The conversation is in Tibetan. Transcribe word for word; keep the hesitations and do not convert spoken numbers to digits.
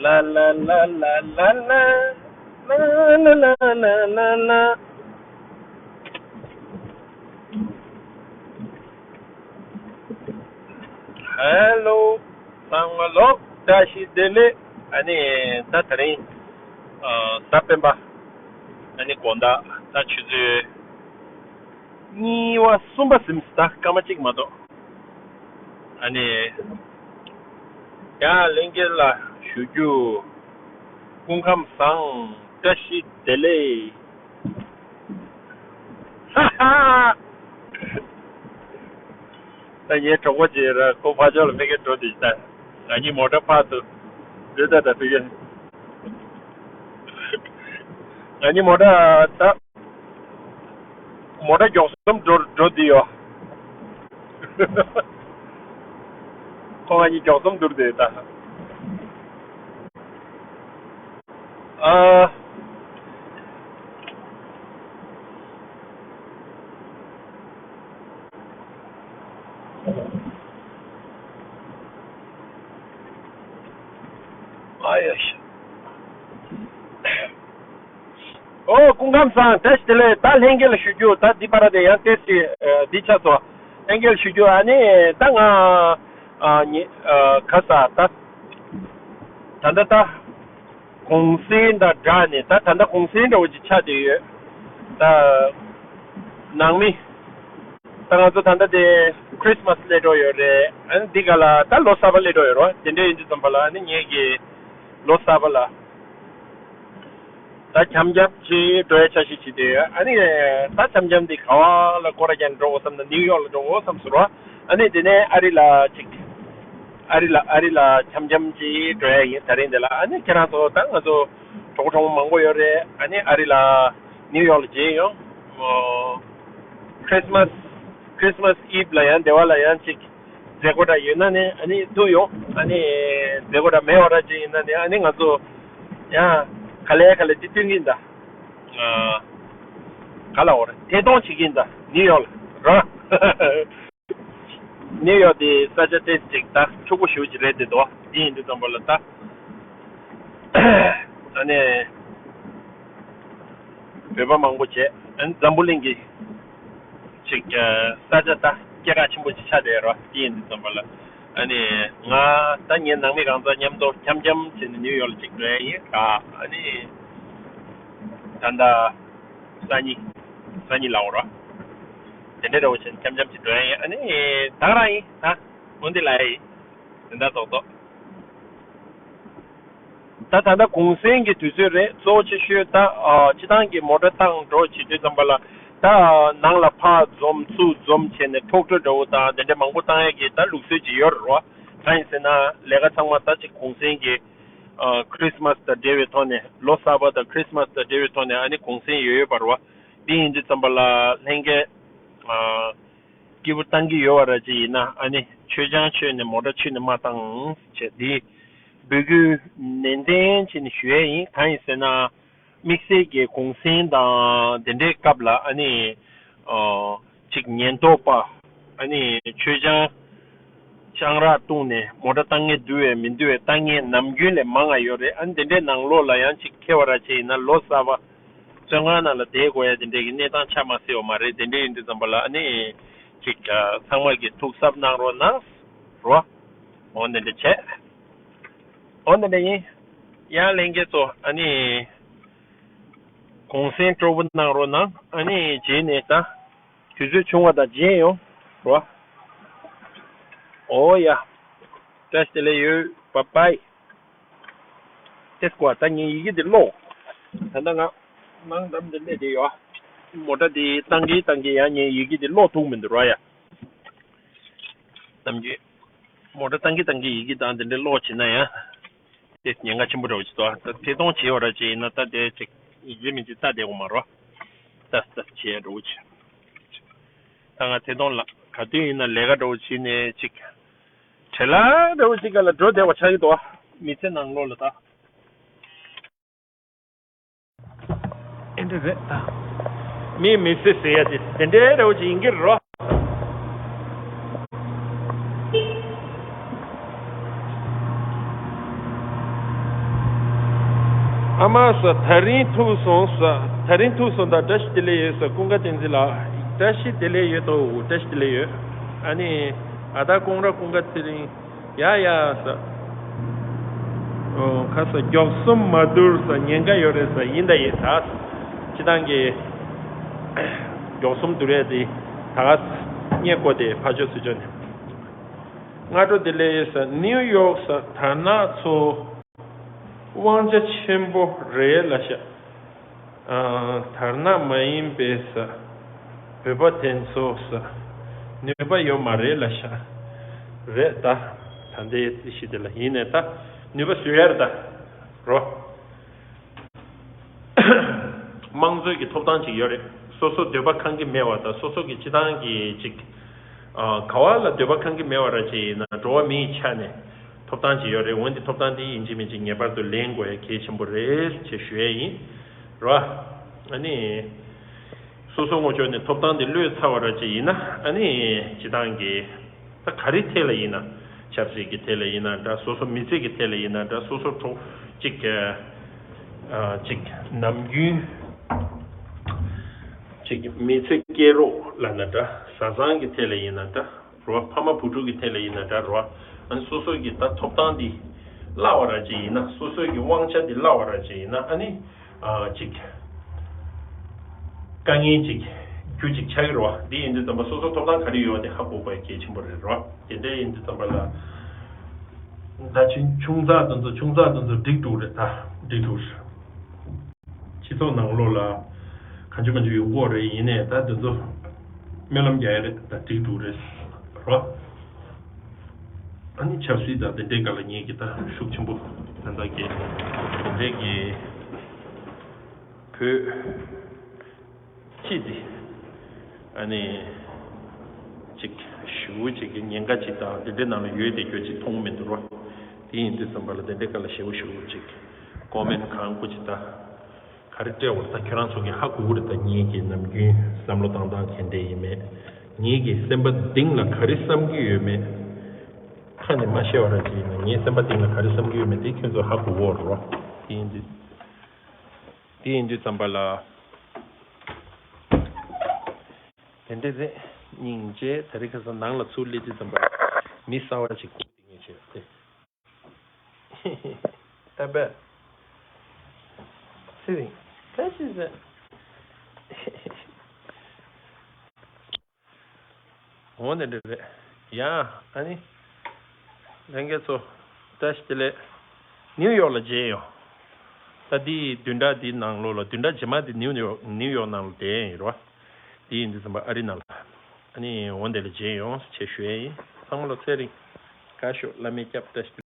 ལ་ལ་ལ་ལ་ལ་ལ། ལ་ལ་ལ་ལ་ལ་ལ། ཧེ་ལོ། སང་ལོ། བཀྲ་ཤིས་བདེ་ལེགས། ཨ་ནི་ད་དེ་རིང་ཨ་གཟའ་སྤེན་པ། ཨ་ནི་དགོང་དག་ད་ཆུ་ཚོད་གཉིས་པ་གསུམ་པ་ཟིན་ད་སྐར་མ་གཅིག་མ་གཏོགས། ཨ་ནི་ཡང་ལྷན་རྒྱས་ལ་ཞུ་རྒྱུ། སྐུ་ཁམས་བཟང་། བཀྲ་ཤིས་བདེ་ལེགས། ཧ་ཧ། ད་ངའི་གྲོགས་པོ་ཅིག་ར་ཁོ་ཕར་ཕྱོགས་ལ་མི་གེ་འགྲོ་དུས་ད་ང་གཉིས་མོ་ཊ་ཕར་དུ་འགྲོ་ད་ད་དུ་ཡོད། ང་གཉིས་མོ་ཊ་ད། མོ་ཊ་མགྱོགས་གསུམ་འགྲོ་འགྲོ་འདི་ཡོད། ཁོ་ང་གཉིས་མགྱོགས་གསུམ་འདུར་དེ་ད། ཨ། ཨ་ཡ་ཤ། ཨོ་སྐུ་ཁམས་བཟང་། བཀྲ་ཤིས་བདེ་ལེགས། ད་ལྷན་རྒྱས་ལ་ཞུ་རྒྱུ། ད་འདི་པར་དེ་ཡང་ཏེ་སི་འདི་ཆགས་སོ། ལྷན་རྒྱས་ལ་ཞུ་རྒྱུ། ཨ་ནི་ད་ང་ཨ་ཉི་ཨ་ག་ས་ད་ད་ད་ད་གུང་སེང་དང་སྦྲགས་ནས་ད་ད་ད་གུང་སེང་འདྲ་བོ་ཅིག་ཆགས་བསྡད་ཡོད། ད་ནང་མི་ད་ང་ཚོ་ད་ད་དེ་ཁྲིས་མ་སི་སླེབས་འགྲོ་ཡོད་རེད། ཨ་ནི་འདི་ག་ལ་ད་ལོ་གསར་པ་སླེབས་འགྲོ་ཡོད་རོ། དེ་འདྲ་ཡིན་དུས་ཙམ་པ་ལ་ཨ་ནི་ངེད་ཀྱི་ལོ་གསར་པ་ལ། ད་འཆམ་འཆམ་བྱེད་འགྲོ་ཡ་འཆར་གཞི་བྱེད་དེ་ཡོད། ཨ་ནི་ད་འཆམ་འཆམ་དེ་ག་བ་ལ་སྐོར་ར་རྒྱག་འགྲོ་དགོས་བསམ་ན་ནིའུ་ཡོག་ལ་འགྲོ་དགོས་བསམ་ཟེར་བ། ཨ་ནི་དེ་ནས་ཨ་རི་ལ་ཅིག་ཨ་རི་ལ་ཨ་རི་ལ་འཆམ་འཆམ་བྱེད་འགྲོ་ཡ་ཡིན། ད་རིང་འདི་ལ་ཨ་ནི་ཁྱེད་རང་ཚོ་ད་ང་ཚོ་གྲོགས་པོ་གྲོགས་མོ་མང་པོ་ཡོད་རེད། ཨ་ནི་ཨ་རི་ལ་ནིའུ་ཡོག་ལ་མཇལ་ཡོང་། ཁྲིས་མ་སི་ཁྲིས་མ་སི་ཨིབ་ལ་ཡང་འདི་བ་ལ་ཡང་ཅིག་མཛད་སྒོ་འདྲ་ཡོད་ན་ནི་ཨ་ནི་ཐུག་ཡོང་། ཨ་ནི་མཛད་སྒོ་འདྲ་མེད་པ་འདྲ་ཅིག་ཡིན་ན་ནི་ཨ་ནི་ང་ཚོ་ཡང་ག་ལེ་ག་ལེ་འདི་སྟོན་གྱིན་གདའ། ག་ལ་འོ་རེད། ཐད་གཏོང་བྱེད་ཀྱིན་གདའ་ནིའུ་ཡོག་ལ་ར། ནིའུ་ཡོག་དེ་ས་ཆ་ཏོག་ཙམ་ཅིག་ད་ཕྱུག་པོ་ཞེ་པོ་ཅིག་རེད་དེ་དོ། འདི་ཡིན་དུས་ཙམ་པ་ལ་ད་ཨ་ནི་བོད་པ་མང་པོ་བྱས། ཨ་ནི་འཛམ་བུ་གླིང་གི་ཅིག་ས་ཆ་ད་སྐད་གྲགས་ཆེན་པོ་ཅིག་ཆགས་བསྡད་རོ། དེ་ཡིན་དུས་ཙམ་པ་ལ་ཨ་ནི་ང་ད་ངའི་ནང་མི་གང་ཚང་མཉམ་དུ་འཆམ་འཆམ་བྱས་ནས་ནིའུ་ཡོག་ལ་ཅིག་འགྲོ་ཡ་ཡིན་ད། ཨ་ནི་ད་ལྟ་སང་ཉིན་སང་ཉིན་ལ་འོ་རོ། དེ་འདྲའི་འདྲ་བོ་བྱས་ནས་འཆམ་འཆམ་ཅིག་འགྲོ་ཡ་ཡིན། ཨ་ནི་ད་ག་རང་ཡིན་ད། འོན་ཏེ་ལ་ཡ་ཡིན། དེ་འདྲ་ཏོག་ཏོག་ད་ད་ལྟ་གུང་སེང་གི་དུས་ཚོད་རེད། གཙོ་བོ་ཆེ་ཤོས་ད་ཨ་སྤྱི་བཏང་གི་མོ་ཊ་བཏང་འགྲོ་བྱེད་དུས་ཙམ་པ་ལ་ད་ནང་ལ་ཕར་འཛོམས་ཚུར་འཛོམས་བྱས་ནས་ཐུག་འཕྲད་འདྲ་བོ་དང་དེ་འདྲ་མང་པོ་བཏང་ཡས་ཀྱི་ད་ལུགས་སྲོལ་ཅིག་ཡོད་རེད་བ། གང་ཡིན་ཟེར་ན་ལས་ཀ་ཚང་མ་ད་ཅིག་གུང་སེང་གི་ཨ་ཁྲིས་མ་སི་དང་འབྲེལ་བའི་ཐོག་ནས་ལོ་གསར་པ་དང་ཁྲིས་མ་སི་དང་འབྲེལ་བའི་ཐོག་ནས་ཨ་ནི་གུང་སེང་ཡོད་ཡོད་པ་རེད་བ། འདི་ཡིན་དུས་ཙམ་པ་ལ་ལྷན་རྒྱས་ཨ། སྐྱིད་པོ་བཏང་གི་ཡོད་པ་ར་ཅིག་ཡིན་ན་ཨ་ནི་མཆོད་ཆང་མཆོད་ནས་མོ་ཊ་ཁྲིད་ནས་མ་བཏང་བྱས་འདི་འབོད་སྐུལ་ནན་ཏན་བྱས་ནས་ཞུ་ཡས་ཡིན། གང་ཡིན་ཟེར་ན་དམིགས་བསལ་གྱི་གུང་སེང་དང་དེ་འདྲའི་སྐབས་ལ་ཨ་ནི་ཨ་ཅིག་ཉེན་རྟོག་པ་ཨ་ནི་མཆོད་ཆང་ཆང་རག་བཏུང་ནས་མོ་ཊ་བཏང་མཁན་འདུག་བས་མི་འདུག་བས་བཏང་མཁན་ནམ་རྒྱུན་ལས་མང་ང་ཡོད་རེད། ཨ་ནི་དེ་འདྲའི་ནང་ལོགས་ལ་ཡང་ཅིག་འཁེལ་བ་ར་ཅིག་ཡིན་ན་ལོ་གསར་པ་བཙོན་ཁང་ནང་ལ་བསྡད་དགོས་ཡ་དེ་འདྲའི་གི་གནས་སྟངས་ཆགས་མ་སྲིད་པ་མ་རེད། དེ་འདྲ་ཡིན་དུས་ཙམ་པ་ལ་ཨ་ནི་ཅིག་ཨ་ཚང་མ་གིས་ཐུགས་གཟབ་གནང་རོགས་གནང་རོ། འོ་འདི་འདྲ་བྱས། འོ་འདི་འདྲ་ཡིན། ཡང་ལྷན་རྒྱས་ཚོ་ཨ་ནི་གུང་སེང་སྤྲོ་པོ་གནང་རོགས་གནང་། ཨ་ནི་རྗེས་ནས་ད་དུས་ཚོད་བྱུང་བ་དང་མཇལ་ཡོང་རོ། འོ་ཡ། བཀྲ་ཤིས་བདེ་ལེགས་ཡོད། བཱའི་བཱའི། ཏེ་སྐོར་ད་ངའི་ཡི་གེ་འདི་ཀློག་ད་ལྟ་ང་ནང་འགྲམ་དུ་སླེབས་བསྡད་ཡོད། མོ་ཊ་འདི་བཏང་གིན་བཏང་གིན་ཡང་ངའི་ཡི་གེ་འདི་ཀློག་ཐུབ་མི་འདུག་ར་ཡ། ནམ་རྒྱུན་མོ་ཊ་བཏང་གིན་བཏང་གིན་ཡི་གེ་དང་འདི་འདྲ་ཀློག་བྱེད་ན་ཡང་དེ་ཉེན་ཁ་ཆེན་པོ་འདྲ་བོ་ཞིག་འདུག་ད་ཐད་གཏོང་བྱེད་པ་ར་ཅིག་ཡིན་ན་ད་དེ་ཅིག་ཡིན་གཅིག་མིན་གཅིག་ལྟ་བསྡད་དགོས་མ་རེད། ལྟ་ལྟ་བྱེད་ཡ་འདྲ་བོ་ཅིག་ད་ང་ཐད་གཏོང་ལ་ག་དུས་ཡིན་ན་ལས་ཀ་འདྲ་བོ་བྱེད་ནས་ཅིག་བྲེལ་ལ་འདྲ་བོ་ཅིག་ག་ལ་འགྲོ་བསྡད་པ་ཆགས་ཀྱི་འདུག་མི་ཚེ་ནང་ལོགས་ལ་ད། ཨེ་འདྲ་རེད་ད། མིའི་མི་ཚེ་ཟེར་ཡ་དེ་དེ་འདྲའི་འདྲ་བོ་ཅིག་ཡིན་གྱི་རེད་རོ། ཨ་མ་ས་དེ་རིང་ཐུག་སོང་ས། དེ་རིང་ཐུག་སོང་། ད་བཀྲ་ཤིས་བདེ་ལེགས་ཡོད་ས། ཀུན་དགའ་བསྟན་འཛིན་ལགས། བཀྲ་ཤིས་བདེ་ལེགས་ཡོད་དོ། བཀྲ་ཤིས་བདེ་ལེགས་ཡོད། ཨ་ནི་ཨ་ད་ཀོང་ར་ཀུན་དགའ་ཚེ་རིང་། ཡ་ཡ་ས། ཨོ་ཁ་ས་མགྱོགས་གསུམ་མ་བསྡུར་ས་ཉེན་ཁ་ཡོད་རེད་ས། ཡིན་ད་ཡིན་ད། སྤྱི་བཏང་གི་མགྱོགས་གསུམ་བསྡུར་ཡས་དེ་ད་ག་ས་རྙེད་དགོས་ཏེ་ཕར་ཕྱོགས་ཚུར་ཕྱོགས་ནས། སྔ་དྲོ་བདེ་ལེགས་ཡོད་ས། ནིའུ་ཡོག་ས་དར་ནག་ཚོ། དབང་ཆ་ཆེན་པོ་རེད་ལ་ཤག་ཨ། དར་ནག་མ་ཡིན་པའི་ས། བོད་པ་དེ་ཚོ་ས། ནུས་པ་ཡོད་མ་རེད་ལ་ཤག་རེད་ད། ད་ལྟའི་རྩིས་གཞི་དེ་ལ་ཡིན་ནས་ད། ནུས་པ་བཟོ་ཡ་རེད་ད། རོ། དམངས་གཙོའི་གི་ཐོབ་ཐང་ཅིག་ཡོད་རེད། སོ་སོ་འདོད་པ་ཁེངས་ཀྱི་མེད་པ་དང་། སོ་སོ་གི་སྤྱི་བཏང་གི་ཅིག་ཨ། ག་བ་ལ་འདོད་པ་ཁེངས་ཀྱི་མེད་པ་ར་ཅིག་ཡིན་ན་འགྲོ་བ་མིའི་ཆ་ནས་ཐོབ་ཐང་ཅིག་ཡོད་རེད། འོན་ཏེ་ཐོབ་ཐང་དེ་ཡིན་གཅིག་མིན་གཅིག་ངེས་པར་དུ་ལེན་དགོས་ཡ་གལ་ཆེན་པོ་རེད་ཅེས་ཞུ་ཡས་ཡིན། རེད་བ། ཨ་ནི། སོ་སོ་ངོ་ཅོག་ནས་ཐོབ་ཐང་དེ་བློས་ཚར་བ་ར་ཅིག་ཡིན་ན། ཨ་ནི་སྤྱི་བཏང་གི་ད་ག་རེ་ཐད་ལ་ཡིན་ན། ཆབ་སྲིད་ཀྱི་ཐད་ལ་ཡིན་ན་འདྲ། སོ་སོ་མི་ཚེ་གི་ཐད་ལ་ཡིན་ན་འདྲ། སོ་སོ་གྲོགས་ཅིག་ཨ། ཅིག་ནམ་རྒྱུན་ཅིག་མི་ཚེ་སྐྱེལ་རོགས་ལབ་ན་འདྲ། བཟའ་ཚང་གི་ཐད་ལ་ཡིན་ན་འདྲ། རོ། ཕ་མ་བུ་ཕྲུག་གི་ཐད་ལ་ཡིན་ན་འདྲ། རོ། ཨ་ནི་སོ་སོ་གི་ད་ཐོབ་ཐང་འདི་བརླག་པ་ར་ཅིག་ཡིན་ན། སོ་སོ་གི་དབང་ཆ་འདི་བརླག་པ་ར་ཅིག་ཡིན་ན། ཨ་ནི། ཨ། ཅིག་དཀའ་ངལ་ཅིག་རྒྱུ་ཅིག་ཆགས་ཀྱི་རེད་བ། འདི་ཡིན་དུས་ཙམ་པ་སོ་སོ་ཐོབ་ཐང་ག་རེ་ཡོད་དེ་ཧ་གོ་དགོས་གལ་ཆེན་པོ་རེད་རོ། དེ་འདྲ་ཡིན་དུས་ཙམ་པ་ལ་ད་ཆུང་ཆུང་ཙག་དེ་ཚོ་ཆུང་ཙག་དེ་ཚོ་འགྲིག་འགྲོ་རེད། ད་འགྲིག་འགྲོ་རེད། སྤྱི་ཚོགས་ནང་ལོགས་ལ་གང་བྱུང་གང་བྱུང་ཡོང་གི་ཡོད་རེད། ཡིན་ནའི་ད་དེ་ཚོ་སྨོན་ལམ་རྒྱག་ཡ་རེད། ད་འགྲིག་འགྲོ་རེད་རོ། ཨ་ནི་ཆབ་སྲིད་དང་དེ་འདྲའི་སྒང་ལ་ངེད་ཀྱི་ད་ཤུགས་ཆེན་པོ་ད་ལྟ་གི་དེ་འདྲའི་གི་བོད་སྤྱི་དེ་ཨ་ནི་ཅིག་ཞེ་པོ་ཅིག་གི་ཉེན་ཁ་ཅིག་དང་དེ་འདྲའི་ནང་ལ་ཡོད་བསྡད་རྒྱུ་ཅིག་མཐོང་མི་འདུག་རོ། དེ་ཡིན་དུས་ཙམ་པ་ལ་དེ་འདྲའི་སྒང་ལ་ཞེ་པོ་ཞེ་པོ་ཅིག་ཀོ་མེན་གང་དགོས་ཅིག་ད། ག་རེ་སྤྲད་བར་ད་ཁྱོད་རང་ཚོ་གིས་ཧ་གོ་གི་རེད། ད་ངེད་ཀྱི་ནམ་རྒྱུན་བསམ་བློ་བཏང་སྟངས་ག་འདྲ་ཡིན་མེད། ངེད་ཀྱི་སེམས་པ་གཏིང་ལ་ག་རེ་བསམ་གྱི་ཡོད་མེད། ཁ་ནས་མ་བཤད་པ་ར་ཅིག་ཡིན་ན་ངའི་སེམས་པ་གཏིང་ལ་ག་རེ་བསམ་གྱི་ཡོད་མེད་དེ་ཁྱོད་ཚོ་ཧ་གོ་གི་རེད་རོ། དེ་ཡིན་དུས། དེ་ཡིན་དུས་ཙམ་པ་ལ། དེ་འདྲ་རེད། སྙིང་རྗེ། དེ་རིང་ཁ་སང་ནང་ལ་ཚུར་སླེབས་དུས་ཙམ་པ་མི་གསར་པ་ཅིག་སྐུ་དེ་ངས་བྱས་ཏེ། ཨ་ཕ། ཚེ་རིང་། བཀྲ་ཤིས་བདེ་ལེགས། འོ་དེ་འདྲ་རེད། ཡ། ཨ་ནི། ལྷན་རྒྱས་ཚོ། བཀྲ་ཤིས་བདེ་ལེགས། ནིའུ་ཡོག་ལ་མཇལ་ཡོང་། ད་འདི་བདུན་ཕྲག་འདི་ནང་ལོགས་ལ་བདུན་ཕྲག་རྗེས་མ་འདི་ནིའུ་ཡོག་ནིའུ་ཡོག་ནང་ལ་བསྡད་ཡོད་རེད་བ། འདི་ཡིན་དུས་ཙམ་པ་ཨ་རི་ནང་ལ། ཨ་ནི་འོ་དེ་ལ་མཇལ་ཡོང་ཞེས་ཞུ་ཡས་ཡིན། ཚང་མ་ལ་ཚེ་རིང་། དགའ་ཤོག་བླ་མའི་སྐྱབས། བཀྲ་ཤིས་བདེ་ལེགས།